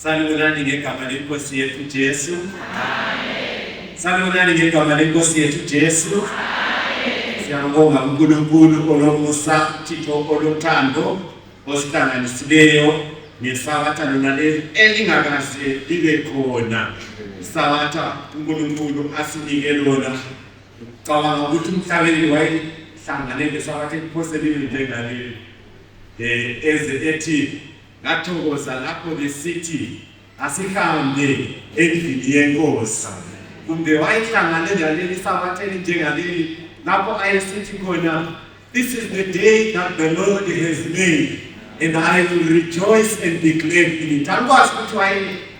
Sanibonani ngegama lenkosi yethu Jesu. Amen. Sanibonani ngegama lenkosi yethu Jesu. Amen. Siyabonga uNkulunkulu olomusa, Thixo olothando osihlanganisileyo ngesabatha lona leli elingakaze libe khona. Isabatha uNkulunkulu asinike lona. Ngicabanga ukuthi umhlabeleli wayehlangane nesabatha eliphose libe njengaleli. Eze ethi Ngathokoza lapho besithi asihambe endlini yeNkosi. Kumbe wayehlangane laleli sabatha elinjengaleli lapho ayesithi khona this is the day that the Lord has made and I will rejoice and be glad in it. Angikwazi ukuthi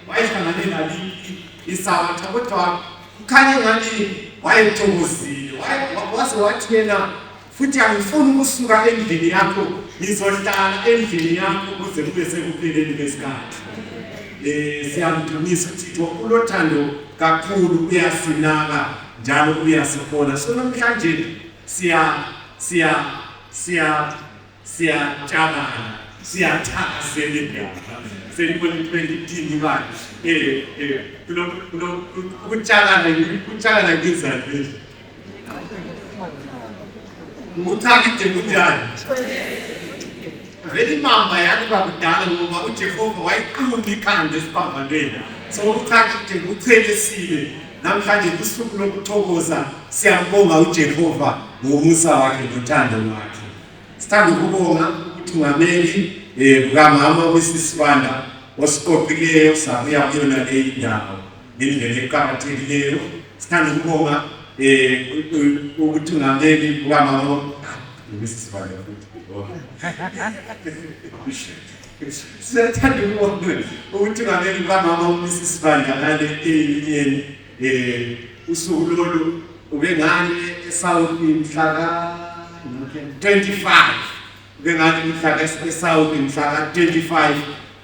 wayehlangane naliphi isabatha kodwa kukhanya engani wayethokozile. Waze wathi yena Futhi angifuni ukusuka endlini yakho, ngizohlala endlini yakho kuze kube sekupheleni kwesikhathi. Eh siyamdumisa uThixo ulothando kakhulu uyasinaka njalo uyasihola. So namhlanje siya siya siya siyatshakala siyathakazelela selibona into elithini manje eh eh kulo kulo ukutshakala ukutshakala ngizani manje Uthakide kunjani? Vele imamba yaluka kudala ngoba uJehova wayiquma ikhanda esiphambanweni. So uthakide uchelesile. Namhlanje kusuku lokuthokoza siyambonga uJehova ngomusa wakhe nothando lwakhe. Sithanda ukubonga ubuthungameli eh bukamama uMrs Sibanda osiqoqileyo sabuya kuyona le indawo. ngendlela eqakathekileyo sithanda ukubonga um ubuthungameli bukamama ngisisibale futhi siyathanda ukubonga ubuthungameli bukamama uMrs Sibanda ngale eyinye um usuku lolu ubengane eSouth mhla ka-25 Ubengani mhla eSouth mhla ka-25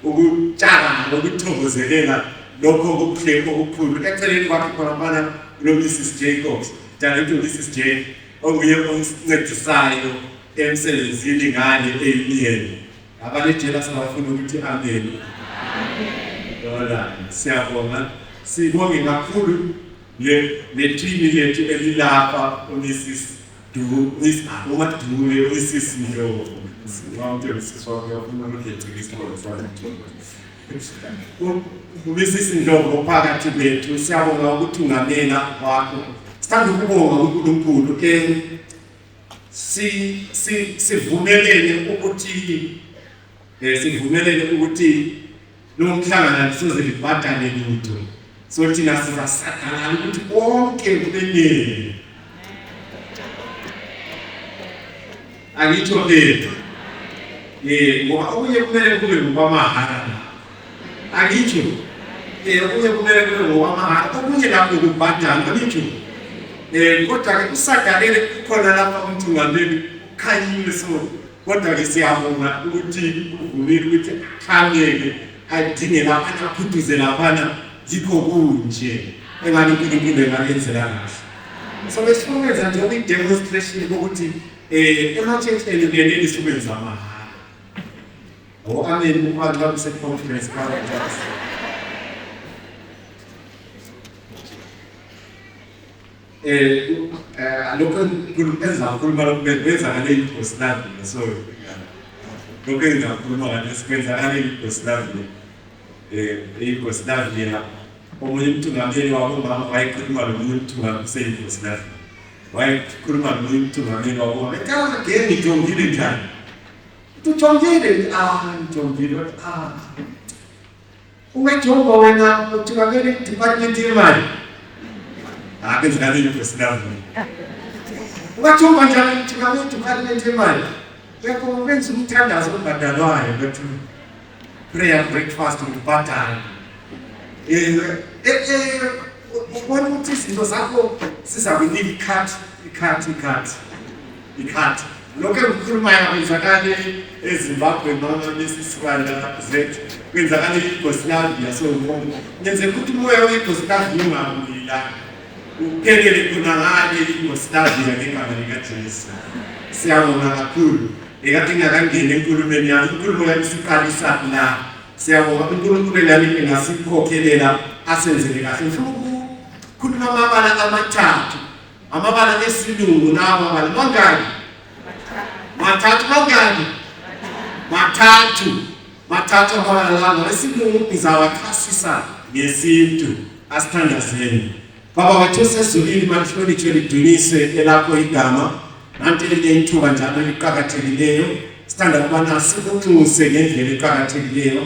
ukutshala nokuthokozelela lokho okuhle okukhulu eceleni kwakhe khona kulo Mrs Jacobs njalo Mrs J onguye ongincedisayo emsebenzini ngale eyimiyeni abalejela sibafuna ukuthi amen Alright, siyabonga sibonge kakhulu le le team lethu elilapha uMrs Du, Miss uMadube, uMrs Ndlovu. Wonke uMrs wami uyafuna ukugecika isibongo sakhe. UMrs Ndlovu phakathi kwethu siyabonga ukuthungamela kwakho. Sithanda ukubonga uNkulunkulu ke si si sivumelene ukuthi eh sivumelene ukuthi Lo mhlangano alisoze libhadale lutho. So thina sizasadalala ukuthi konke kubenele. Angitsho phela. Eh ngoba okunye kumele kube ngokwamahhala. Angitsho. Eh okunye kumele kube ngokwamahhala. Okunye lapho kubhadala angitsho. Eh kodwa ke usadalele kukhona lapha umthungameli ukhanyile so Kodwa-ke siyabonga ukuthi uvumile ukuthi aqhameke adinge laphana aphuthuze laphana yikho kunje engani uNkulunkulu engakenzela kahle. So besifuna ukwenza nje okuyi-demonstration kokuthi um ematshetsheni kuyenelisa ukwenza mahhala. Oh, amen ukuba nxa kuse-conference phakathi. Eh, eh lokho engizakhuluma lokhu kwenzakale eYugoslavia so lokho engizakhuluma ngalesi kwenzakale eYugoslavia eh eYugoslavia omunye umthungameli wabomama wayekhuluma nomunye umthungameli useYugoslavia wayekhuluma nomunye umthungameli wabomama ethi ah ke ngijongile njani ujongile ah ngijongile ah Ungajongwa wena uthungamele department yemali. Ah kwenzakale eYugoslavia. Ungajongwa njani uthungamele department yemali? Uyakho wenza umthandazo obhadalwayo but prayer breakfast ubhadala. Eh eh, eh ubona ukuthi izinto zakho sizakunika ikhathi ikhathi ikhathi. Ikhathi. Lokho engikhulumayo kwenzakale eZimbabwe mama mesisibala zethu kwenzakale eYugoslavia so ngenzeka ukuthi umoya weYugoslavia ungabuyi la uphelele khona ngale eYugoslavia ngegama likaJesu. Siyabonga kakhulu. Ekade ngingakangeni enkulumeni yami, inkulumo yami siqalisa la. Siyabonga uNkulunkulu enani engasikhokhelela asenzele kahle. Ngifuna ukukhuluma amabala amathathu, amabala esilungu lawa mabala mangaki? Mathathu. Mangaki? Mathathu. Mathathu amabala lawa esilungu, ngizawachasisa ngesintu. Asithandazeni. Baba wethu osezulwini, malihlonitshwe lidunyiswe elakho igama. Nanti elinye ithuba njalo eliqakathekileyo, sithanda ukubana sikunxuse ngendlela eqakathekileyo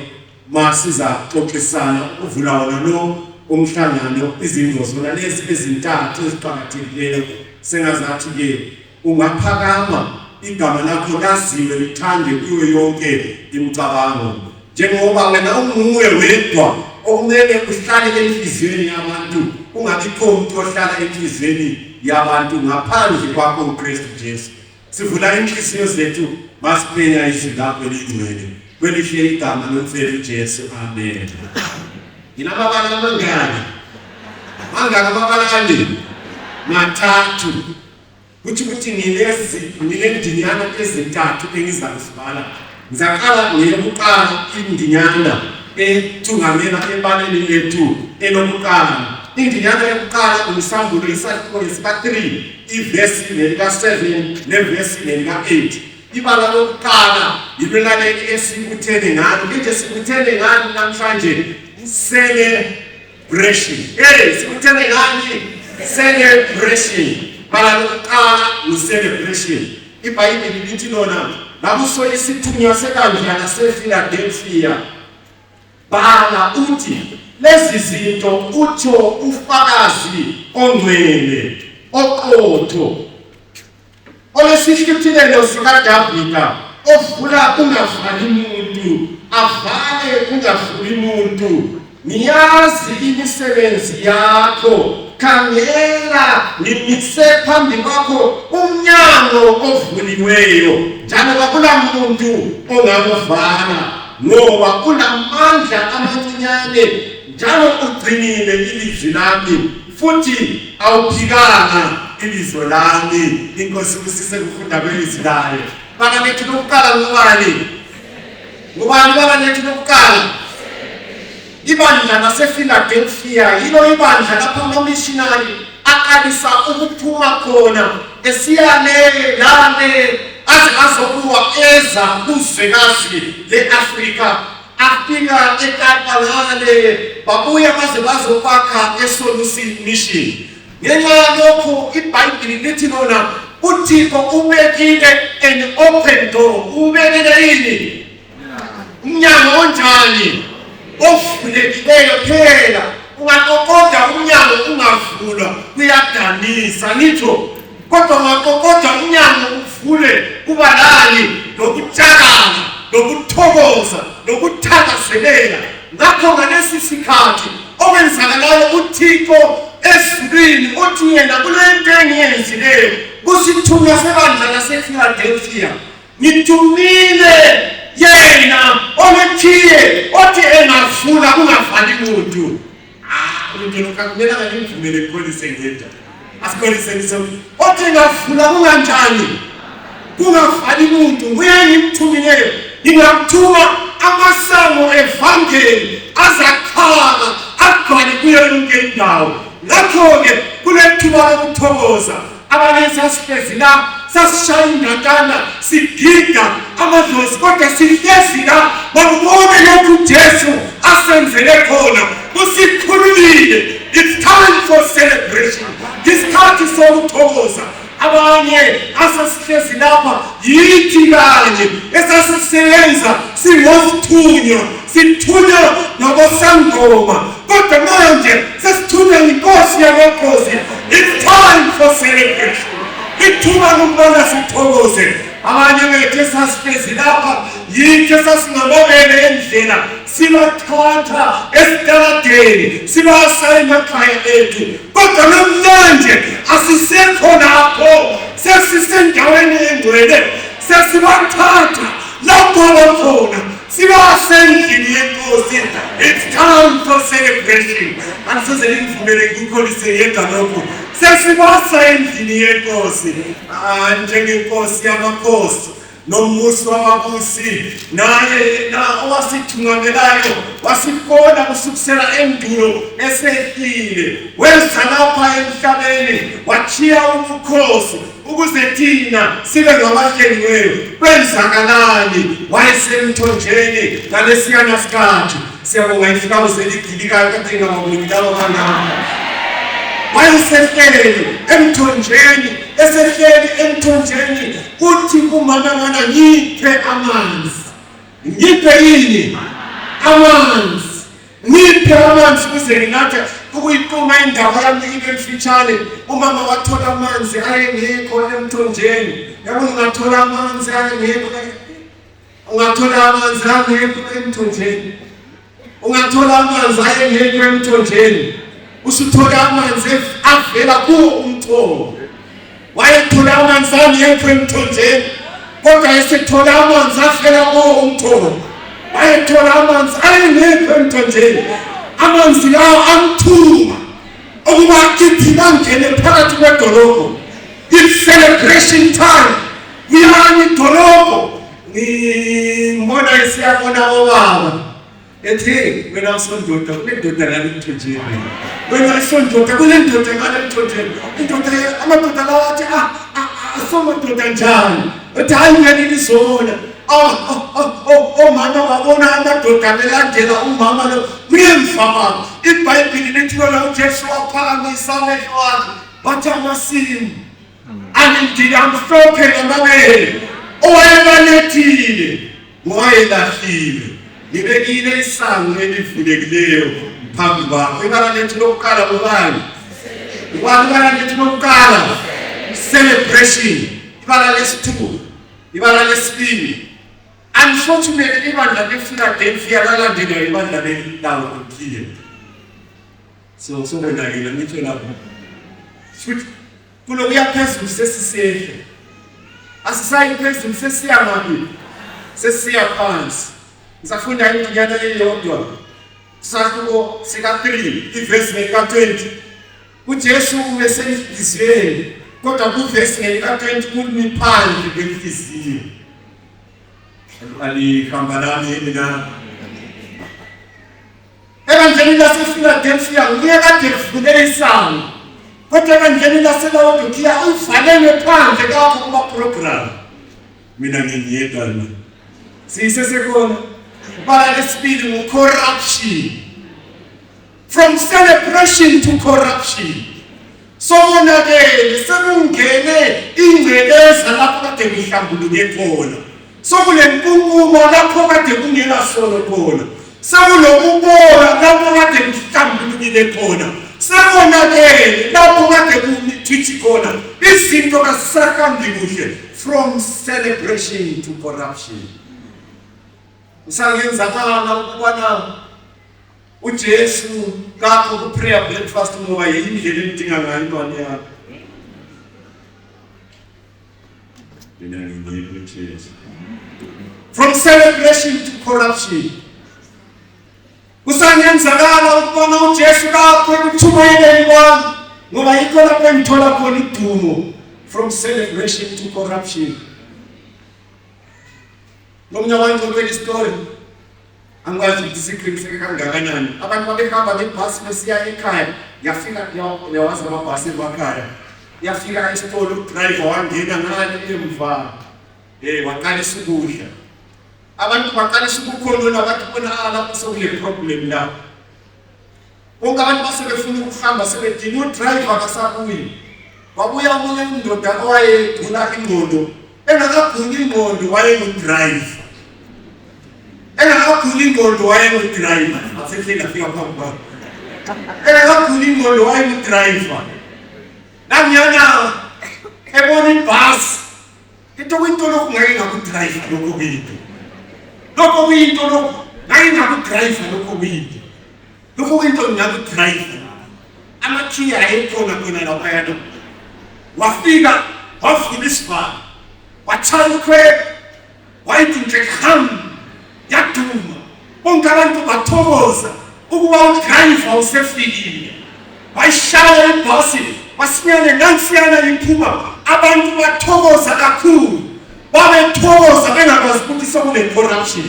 ma sizaxoxisana ukuvula wona lo umhlangano, izinto zona lezi ezintathu eziqakathekileyo. Sengazathi-ke ungaphakama, igama lakho laziwe, lithandwe kuyo yonke imicabango, njengoba wena unguwe wedwa okumele uhlale enhliziyweni yabantu, kungabikho umuntu ohlala enhliziyweni yabantu ngaphandle kwakho uKristu Jesu. Sivula inhliziyo zethu masiphenya izwi lakho elingcwele kwelihle igama lomfeli uJesu, amen. Nginamabala amangaki? Mangaki amabala ani? Mathathu. Kuthi ukuthi ngilezi ngilendinyana ezintathu engizakuzibala. Ngizaqala ngeyokuqala indinyana ethungamela ebaleni lethu elokuqala. Indinyana yokuqala umsambulo isahluko sika-3, ivesi nelika-7 nevesi nelika-8. Ibala lokuqala yilona leli esibuthene ngalo. Nje sibuthene ngani namhlanje? Celebration. Hey, sibuthene ngani? Celebration. Bala lokuqala ngu-celebration. IBhayibheli lithi lona nakuso isithunywa sebandla laseFiladelfiya, bhala uthi lezi zinto utsho ufakazi ongcwele oqotho olesihluthulelo sikaDavida, ovula kungavali muntu, avale kungavuli muntu. Ngiyazi imisebenzi yakho, khangela, ngimise phambi kwakho umnyango ovuliweyo, njalo kakula muntu ongakuvala, ngoba unamandla amancinyane njalo ugcinile ilizwi lami futhi awuphikanga ibizo lami. Inkosi kusise kufunda kwelizwi layo. Baba lethu lokuqala ngubani? Ngubani baba lethu lokuqala? Ibandla laseFiladelfiya yilo ibandla lapho amamishinari aqalisa ukuphuma khona esiya le lale aze azokuwa eza kuzwekazi le-Afrika, afika eKapa ngale, babuya baze bazokwakha eSolusi Mission. Ngenxa yalokho iBhayibheli lithi lona uThixo ubekile an open door. Ubekile yini? Umnyango onjani? Ovulekileyo. Phela ungaqoqoda umnyango ungavulwa, kuyadanisa ngitsho, kodwa ungaqoqoda umnyango uvule, kuba lani? Lokutshakala, lokuthokoza, lokuthakazelela. Ngakho ngalesi sikhathi okwenzakalayo, uThixo ezulwini uthi yena kulento engiyenzileyo kusithunywa sebandla laseFiladelfiya, ngithumile yena olekhiye othi engavula kungavali muntu. Ah, umuntu lokhu akumelanga ngimvumele ngikholise ngedwa. Asikholiseni sonke. Othi engavula kunganjani? Kungavali muntu. Nguye engimthumileyo. Ngingakuthuma amasango evangeli azakhala agcwale kuyo yonke indawo. Ngakho-ke kulethuba lokuthokoza. Abanye sasihlezi la sasishaya indatana sigiga amadlozi, kodwa sihlezi la bakubone lokhu uJesu asenzele khona, usikhululile. It's time for celebration, isikhathi sokuthokoza. Abanye asasihlezi lapha yithi kanye esasisebenza singosithunywa, sithunywa nabosangoma, kodwa manje sesithunywa yinkosi yamakhosi. It's time for celebration, ithuba lokubona sithokoze. Abanye bethu esasihlezi lapha yithi esasingamabele endlela, sibathatha esitaladeni sibasa emakhaya ethu, kodwa namhlanje asisekho lapho, sesisendaweni engcwele, sesibathatha lapho bakhona sibasendlini yenkosi. It's time for celebration. Angisoze ngivumele ngikukholise yedwa lokhu. Sesibasa endlini yenkosi. Ah, njengenkosi yamakhosi. Nombusi wababusi naye na owasithungamelayo wasibona kusukisela endulo esehlile weza lapha emhlabeni wachiya ubukhosi ukuze thina sibe ngabahlengiweyo. Kwenzakalani? Wayesemthonjeni ngalesiyana sikhathi. Siyabonga iflawuzi eligilikayo kade ngingababoni laba kangaka. Wayesehleli emthonjeni, esehleli emthonjeni, uthi kumama ngana ngiphe amanzi. Ngiphe yini? Amanzi. Ngiphe amanzi ukuze nginathe. Ukuyiquma indaba yami ibe mfitshane. Umama wathola amanzi ayengekho emthonjeni. Yabona ungathola amanzi ayengekho ungathola amanzi angekho emthonjeni. Ungathola amanzi ayengekho emthonjeni. Usuthola amanzi avela kuwo umthombo. Wayethola amanzi angekho emthonjeni, kodwa esethola amanzi avela kuwo umthombo. Wayethola amanzi ayengekho emthonjeni. Amanzi lawo amthuma ukuba agijime angene phakathi kwedolobho. It's celebration time. Kuyani idolobho. Ngibona esiyabona obaba. Ethi wena usondoda kunendoda ngale mthonjeni. Wena usondoda kunendoda ngale mthonjeni. Indoda amadoda lawa athi ah, ah, ah asomadoda njani? Ethi hayi ngeke lizona. Omama babona amadoda belandela umama lo ngemva kwabo. IBhayibheli lithi lona uJesu waphakamisa amehlo akhe wathi amasimu alindile amhlophe ngamabele owayebalethile wayelahliwe. Ngibekile isango elivulekileyo phambi kwakho. Ibala lethu lokuqala ngubani? Ubani ibala lethu lokuqala? Celebration. Ibala lesithuku, ibala lesibili. Unfortunately ibandla lePhiladelphia lalandelwa ibandla leLaodikiya. So sokonakele ngitsho lapho. Futhi kulokuya phezulu sesisehle. Asisayi phezulu sesiya ngaphi? Sesiya phansi. Ngisafunda indinyana eyodwa. Sahluko sika 3 ivesi ngelika 20. UJesu ubesenhliziyweni kodwa kuvesi ngelika 20 kumi phandle kwenhliziyo. Alihamba nami yini na? Ebandleni laseFiladelfiya nguye kade evule isango, kodwa ebandleni laseLawodikiya uvalelwe phandle kakho kuma-program. Mina ngingiyedwa la. Siyisesekhona. Ibala lesibili ngu-corruption. From celebration to corruption. Sokonakele sekungene ingcekeza lapho kade kuhlambuluke khona. Sekulenkunkuma lapho kade kungelasono khona. Sekulokubola lapho kade kuhlambulukile khona. Sekonakele lapho kade kumithithi khona. Izinto kazisahambi kuhle. From celebration to corruption. Kusangenzakala ukubana uJesu kakho ku-prayer breakfast ngoba yindlela enidinga ngayo intwana yakho. Mina nginika uJesu. From celebration to corruption. Kusangenzakala ukubona uJesu kakho ekuthumayeleni kwami ngoba yikho lapho engithola khona udumo. From celebration to corruption. Lo mnyaka wangixoxela isitori angikwazi ukuthi siqiniseke kangakanani. Abantu babehamba ngebhasi besiya ekhaya, yafika yawazi amabhasi emakhaya. Yafika esitolo udriver wangena ngale emva. Waqalisa ukudla. Abantu baqalisa ukukhonona bathi bona ah, lapho sekule problem la. Bonke abantu base befuna ukuhamba sebedinga udriver akasabuyi. Wabuya omunye undoda owayegula ingqondo, engakaguli ingqondo wayengudriver. Engakaguli ingqondo wayengudriver. Asehleli afika phambi kwakhe. Engakaguli ingqondo wayengudriver. Nangiyana ebona ibhasi Into kuyinto lokhu ngake ngakudrive lokho kuyinto. Lokho kuyinto lokhu ngake ngakudrive lokho kuyinto. Lokho kuyinto ngingakudrive. Amakhiya ayekhona khona laphayana. Wafika wavula isivalo. Watshaya ukhwelo. Wayithi nje ham yaduma. Bonke abantu bathokoza ukuba udrayiva usefikile. Wayishaya ibhasi masinyane nansiyana iphuma abantu bathokoza kakhulu. Babethokoza bengakwazi ukuthi sekune-corruption.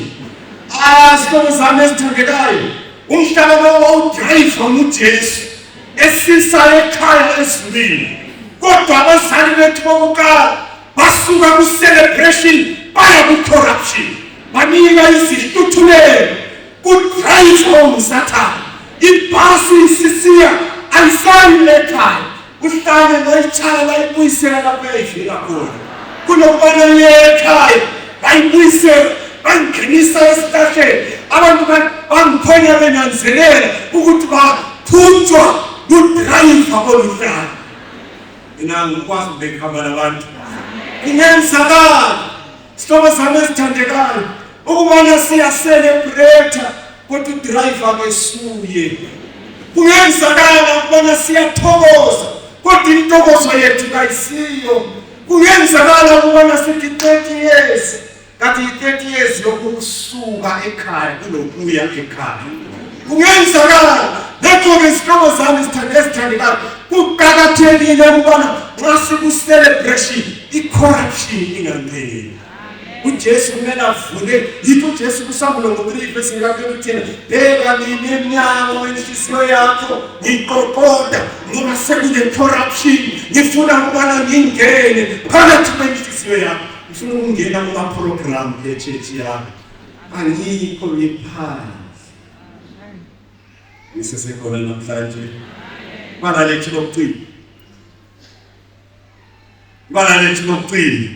Ah, sihlobo sami esithandekayo, umhlaba lo wawudrayivwa nguJesu esisa ekhaya ezulwini. Kodwa abazali bethu bokuqala basuka ku-celebration baya ku-corruption, banika izihluthulelo kudrayivwa nguSathane. Ibhasi isisiya ayisayi ekhaya, uhlale bayitshaya bayibuyisela lapho yayivela khona. Kunokubana iye ekhaya bayibuyisela bangingenisa esihlahleni. Abantu bangiphonya benanzelela ukuthi baphutshwa ngudrayiva oluhlala. Mina ngikwazi ukuhamba nabantu. Kungenzakala sihlobo sami esithandekayo ukubana siyaselebrate kodwa udrayiva kesuye. Kungenzakala ukubana siyathokoza kodwa intokozo yethu kayisiyo. Kungenzakala ukubana sithi 30 years kanti i-30 years yokusuka ekhaya kunokuya ekhaya. Kungenzakala. Ngakho-ke izihlobo zami ezithandekayo, kuqakathekile ukubana nxa siku-celebration i-corruption ingangeni. UJesu kumele avule yikho uJesu kusambulo ngo-3 verse lika-20 bheka mina emnyango wenhliziyo yakho ngiqoqoda ngoba sekune-corruption ngifuna ukubana ngingene phakathi kwenhliziyo yakho ngifuna ukungena kuma-program ye-church yami angikho ngiphandle ngisesekhona namhlanje bala lethu lokugcina ibala lethu lokugcina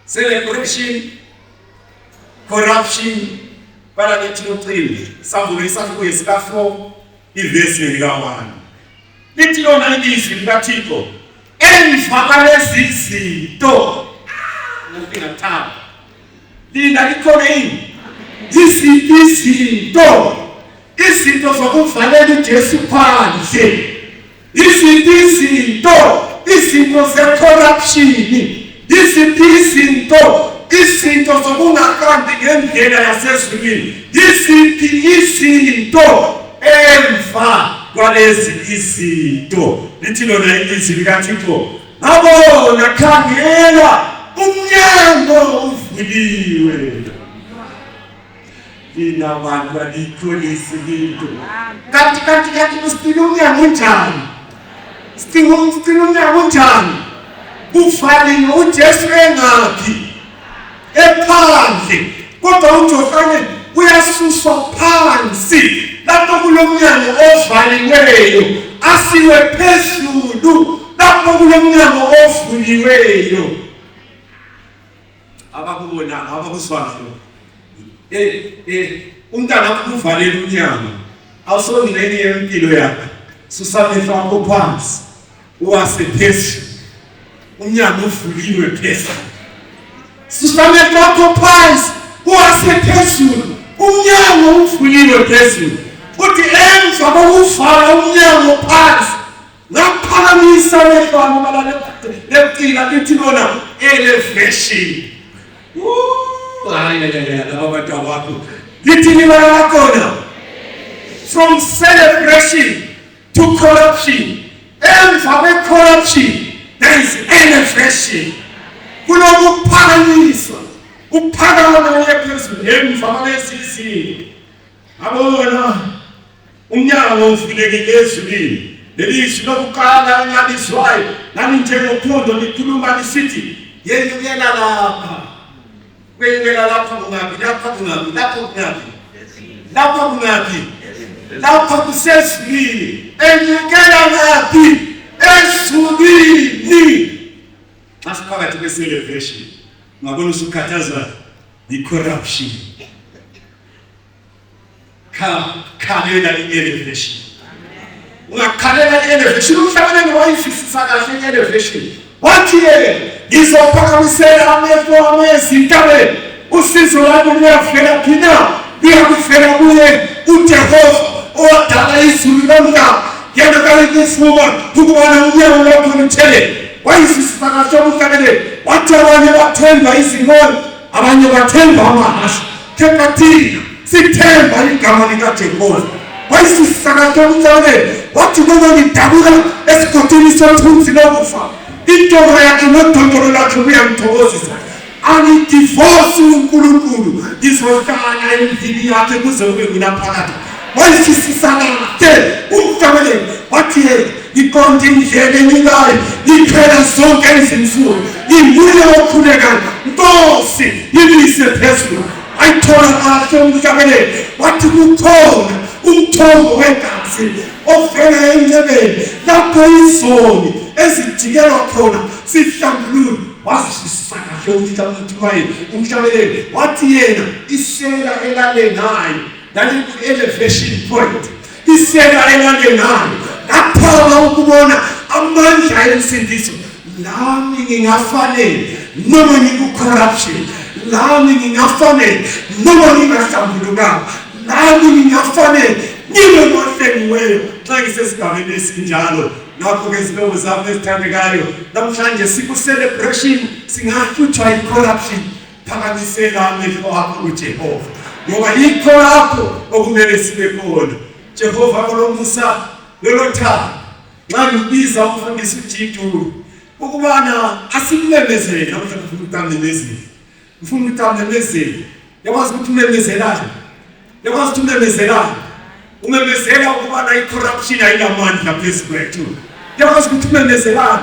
celebration corruption bala lethu lokugcina sambulo isahluko sika-4 ivesi lika-1 lithi lona ilizwi likaThixo emva kwalezi zinto ngathanda lina likhona yini iziphi izinto izinto zokuvalela uJesu phandle iziphi izinto izinto ze-corruption iziphi izinto izinto zokungahambi ngendlela yasezulwini iziphi izinto emva kwalezi izinto lithi lona ilizwi likaThixo ngabona khangela umnyango uvuliwe Nina bantu aniyikholisi into. Kanti kanti kanti usicina umnyango unjani? Sicina usicina umnyango unjani? Kuvaliwe uJesu engaphi? Ephandle. Kodwa uJohane uyasuswa phansi lapho kulomnyango ovaliweyo asiwe phezulu lapho kulomnyango ovuliweyo. Abakubonanga abakuzwayo. Eh eh umntana wakho uvalele umnyango. Awusongxenye yempilo yakhe. Susa amehlo akho phansi. Uwase phezulu. Umnyango uvuliwe phezulu. Susa amehlo akho phansi. Uwase phezulu. Umnyango uvuliwe phezulu. Uthi emva kokuvala umnyango phansi ngaphakamisa amehlo ami malale lecila lithi lona elevation. Hayi laba bantu abakho. Lithi libala lakhona from celebration to corruption. Emva kwe-corruption there is elevation. Kunokuphakanyiswa, kuphakama uye phezulu emva kwalezi zinto. Abona umnyango uvulekile ezulwini. Leli zwi lokuqala engalizwayo lalinjengophondo likhuluma lisithi, yenyukela lapha. Kwenyukela lapha kungaphi? Lapha kungaphi? Lapha kungaphi? Lapha kungaphi? Lapha kusezulwini. Enyukela ngaphi? Ezulwini. Xa siphakathi kwe-celebration, ungabona usukhathazwa yi-corruption. Khalela i-elevation. Ungakhalela i-elevation. Umhlabeleli wayizwisisa kahle i-elevation. Wathi yena, ngizophakamisela amehlo ami ezintabeni. Usizo lwami luyavela phi na? Luyakuvela kuye uJehova owadala izulu nomhlaba. Yena kayikuvuma ukubona unyawo lwakho luthelele. Wayizwisisa kahle umhlabeleli. Wathi abanye bathemba izinqola, abanye bathemba amahhashi. Kepha thina sithemba igama likaJehova. Wayisisakatha umhlabeleli wathi noma ngidabuka esigodini sothunzi lokufa, Intoko yakhe nodondolo lakhe kuyamthokozisa. Angidivosi uNkulunkulu, ngizohlala endlini yakhe kuze kube ngunaphakade. Wayisisisa kahle umhlabeleli, wathi yena ngiqonda indlela enyukayo, ngiphela zonke izinsuku, nginguye okhulekayo, Nkosi ngibise phezulu. Ayithola kahle umhlabeleli, wathi kukhona umthombo wegazi ovela enxebeni lapho izoni ezijikelwa khona sihlambulule. Wazisisa kahle umhlabeleli, umhlabeleli wathi yena isela elalengayo laliku-elevation point, isela elalengayo laphama ukubona amandla ensindiso. Lami ngingafanele noma ngiku-corruption, lami ngingafanele noma ngingahlambulukanga, lami ngingafanele ngibe ngohlengiweyo xa ngisesigabeni esinjalo. Ngakho-ke zihlobo zami ezithandekayo, namhlanje siku-celebration, singahlutshwa i-corruption. Phakamisela amehlo akho kuJehova, ngoba yikho lapho okumele sibe khona. Jehova olomusa lolothando, nxa ngibiza umfundisi uJidulu ukubana asimemezele namhlanje, ngifuna ukuthi amemezele, ngifuna ukuthi amemezele. Yakwazi ukuthi umemezelani? Yakwazi ukuthi umemezelani? Umemezela ukubana i-corruption ayinamandla phezu kwethu. Yakwazi ukuthi umemezelani?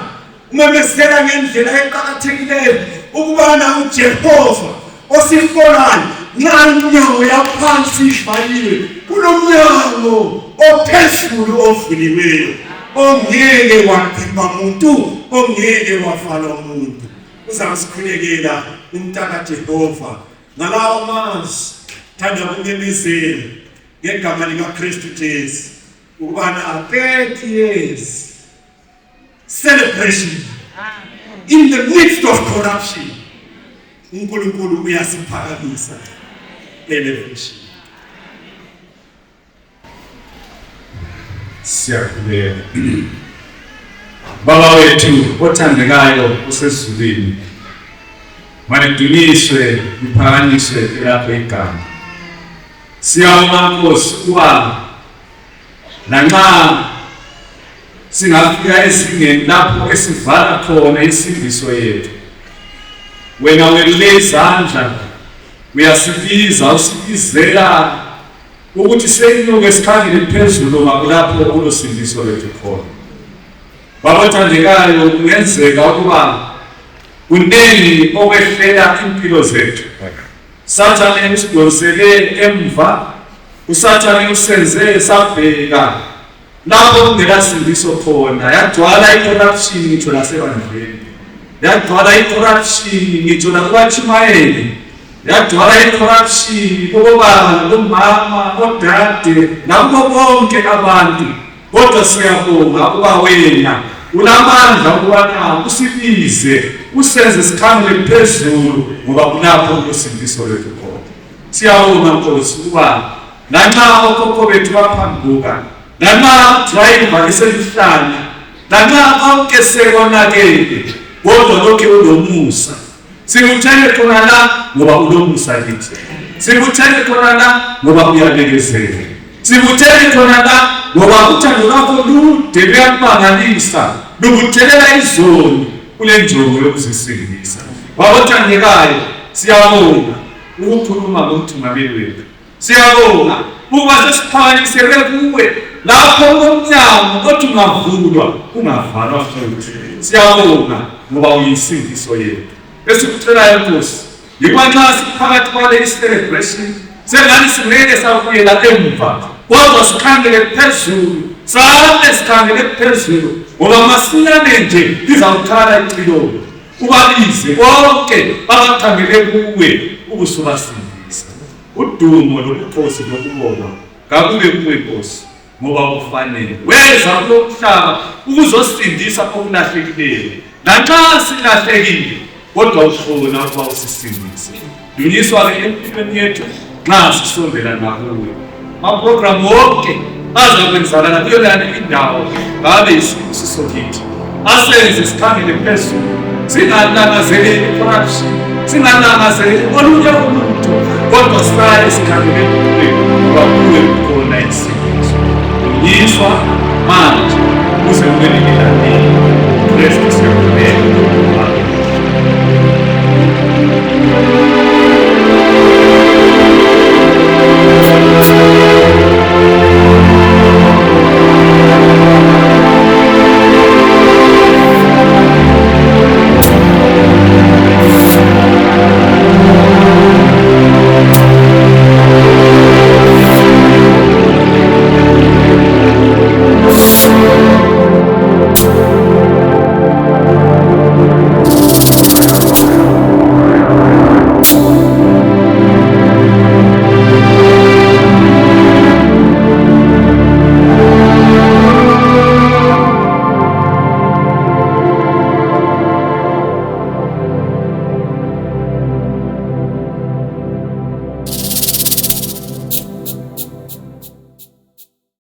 Umemezela ngendlela eqakathekileyo ukubana uJehova osiholayo, nxa iminyango yaphansi ivaliwe, kunomnyango ophezulu ovuliweyo ongeke wagqiba muntu, ongeke wavalwa muntu. Uzasikhulekela umntaka Jehova ngalawo mazwi. Thanda ukumemezela ngegama likaKristu Jesu ukubana 30 years celebration in the midst of corruption, uNkulunkulu uyasiphakamisa elevation. Siyakhuleka. Baba wethu othandekayo osezulwini, malidunyiswe liphakanyiswe elakho igama. Siyabonga Nkosi ukuba lanxa singafika ezingeni lapho esivala khona insindiso yethu, wena welule izandla uyasibiza, usibizela ukuthi senyuke sikhangele phezulu ngakulapho kulosindiso lwethu khona. Baba othandekayo, kungenzeka ukuba kuningi okwehlela impilo zethu. Sathane usidonsele emva, uSathane usenze sabheka lapho kungelasindiso khona, yagcwala i-corruption ngitsho nasebandleni, yagcwala i-corruption ngitsho nakubatshumayeli, yagcwala i-corruption kubobaba nabomama, odade nakubo bonke abantu. Kodwa siyabonga ukuba wena unamandla ukubana usibize, usenze sikhangele phezulu, ngoba kulapho usindiso lwethu khona. Siyabonga Nkosi ukuba lanxa okhokho bethu baphambuka, lanxa driver eselihlanya, lanxa konke sekonakele, kodwa lokhe ulomusa. Sikuthele khona la ngoba ulomusa kithi. Sikuthele khona la ngoba uyabekezela. Sikuthele khona la ngoba uthando lwakho lude luyakumangalisa, lubuthelela izoni kule njongo yokuzisindisa. Baba othandekayo, siyabonga ukukhuluma ngomthungameli wethu. Siyabonga ukuba sesiphakamiselwe kuwe lapho umnyango othi ungavulwa ungavalwa futhi. Siyabonga ngoba uyinsindiso yethu. Esikucelayo Nkosi, yikuba nxa siphakathi kwale celebration sengani singeke sabuyela emva, kodwa sikhangele phezulu, same sikhangele phezulu, ngoba masinyane nje lizawukhala icilongo, ubabize bonke abakhangele kuwe ubusubasindisa. Udumo lobukhosi nokubonga kakube kuwe Nkosi, ngoba ufanele. Weza kulo mhlaba ukuzosindisa okulahlekileyo, lanxa silahlekile kodwa ukhona ukuba usisindise. Dunyiswa-ke empilweni yethu nxa sisondela ngakuwe. Amaprogramu wonke azakwenzakala kuyonani indawo ngabe isibusiso kithi, asenze sikhangele phezulu, singalangazeleli i-corruption, singalangazeleli olunye ulutho, kodwa sihlale sikhangele kuwe, ngoba kuwe kukhona insindiso. Dunyiswa manje kuze kube nini lanini. Kristu.